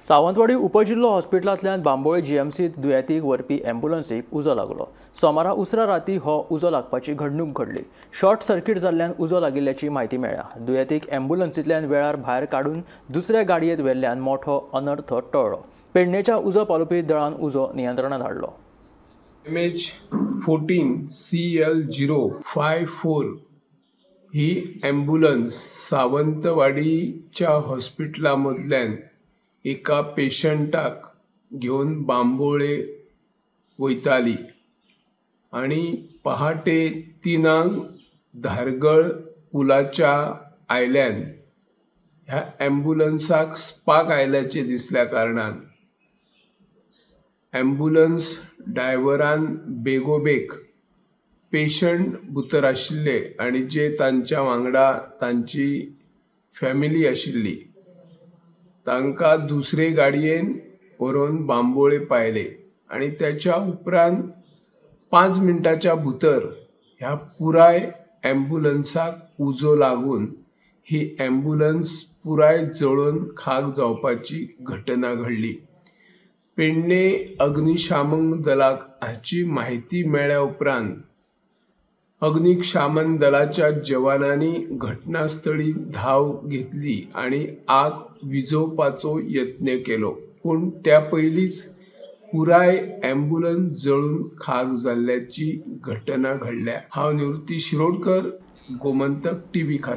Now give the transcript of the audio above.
सावंतवाडी उपजिल्हो हॉस्पिटलांतल्यान बांबोळे जीएमसीत दुयेंतीक व्हरपी ॲम्ब्युलन्सीक उजो लागलो. सोमारा उसरा राती हो उजो लागपाची घडणूक घडली. शॉर्ट सर्किट जाल्ल्यान उजो लागिल्ल्याची म्हायती मेळ्ळ्या. दुयेंतीक ॲम्ब्युलन्सींतल्यान वेळार भायर काडून दुसऱ्या गाडयेंत व्हेल्ल्यान मोठो अनर्थ टळ्ळो. पेडणेच्या उजो पालोवपी दळान उजो नियंत्रणांत हाडलो. MH 14 CL 054 ही ॲम्ब्युलन्स सावंतवाडीच्या हॉस्पिटलामदल्यान एका पेशंटाक घेवन बांबोळे वयताली आनी पहाटे 3 धारगळ पुलाच्या आयल्यान ह्या ॲम्ब्युलन्साक स्पार्क आयल्याचे दिसल्या कारणान ॲम्ब्युलन्स ड्रायव्हरान बेगोबेग पेशंट भितर आशिल्ले आनी जे तांच्या वांगडा तांची फॅमिली आशिल्ली तांकां दुसरे गाडयेन व्हरून बांबोळे पायले आनी त्याच्या उपरांत 5 मिनटाच्या भितर ह्या पुराय ॲम्ब्युलन्साक उजो लागून ही ॲम्ब्युलन्स पुराय जळून खाक जावपाची घटना घडली. पेडणे अग्निशामक दलाक हाची म्हायती मेळ्ळ्या उपरांत अग्निशामन दलाच्या जवानांनी घटनास्थळी धाव घेतली आनी आग विझोवपाचो यत्न केलो, पूण त्या पयलींच पुराय ॲम्ब्युलन्स जळून खाक जाल्ल्याची घटना घडल्या. हांव निवृत्ती शिरोडकर, गोमंतक टीव्ही खातीर.